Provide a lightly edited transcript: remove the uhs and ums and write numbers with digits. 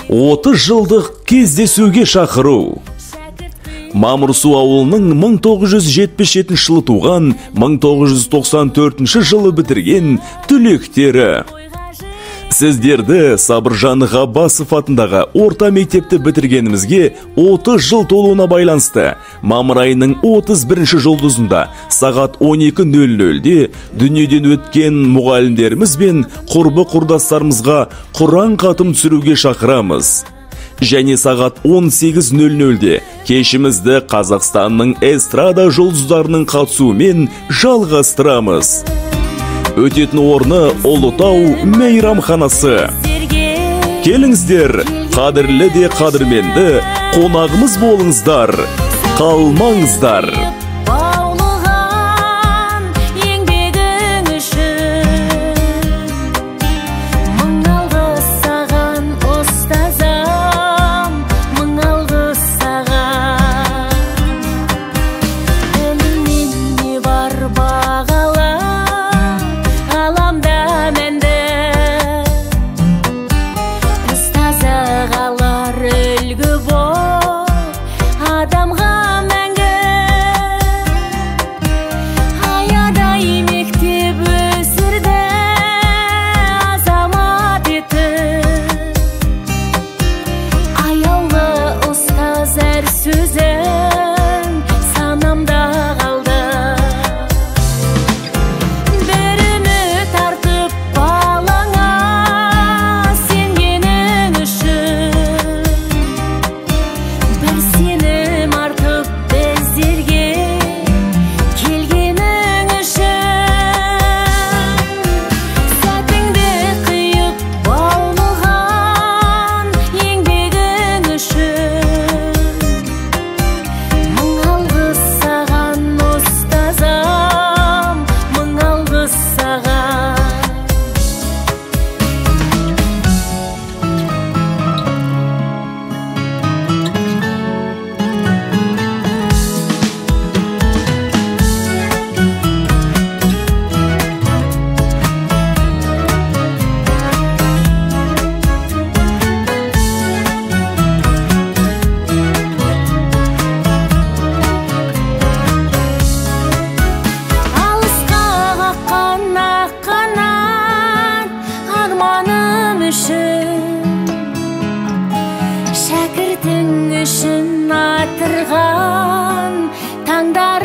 30 жылдық кездесуге шақыру. Мамырсу ауылының 1977 жылы туған, 1994 жылы бітірген түлектері. Сіздерді Сабыржан Ғаббасов атындағы орта мектепті бітіргенімізге 30 жыл толуына байланысты мамыр айының 31 жұлдызында сағат 12:00-де дүниеден өткен мұғалімдеріміз бен құрбы құрдастарымызға Құран қатым түсіруге шақырамыз. Және сағат 18:00-де кешімізді Қазақстанның эстрада жұлдыздарының қатысуымен жалғастырамыз. Өтетін орны Ұлытау мейрамханасы. Келіңіздер, қадірлі де қадірменді қонағымыз болыңыздар, қалмаңыздар. Баулыған еңбегің үшін мың алғыс саған, ұстазым, мың алғыс саған. Білімнен не бар бағала, ғаламда мәнді ұстазы қалар үлгі боп адамға мәңгі. Аядай мектеп өсірді азамат етіп, аяулы ұстаз әр сөзің санамда қалды. Бір үміт артып балаңа сенгенің үшін, бір сенім артып біздерге келгенің үшін, сәтіңді қиып баулыған еңбегің үшін мың алғыс саған, ұстазым, мың алғыс саған. Алысқа қаққан ақ қанат арманым үшін, шәкіртің үшін атырған таңдар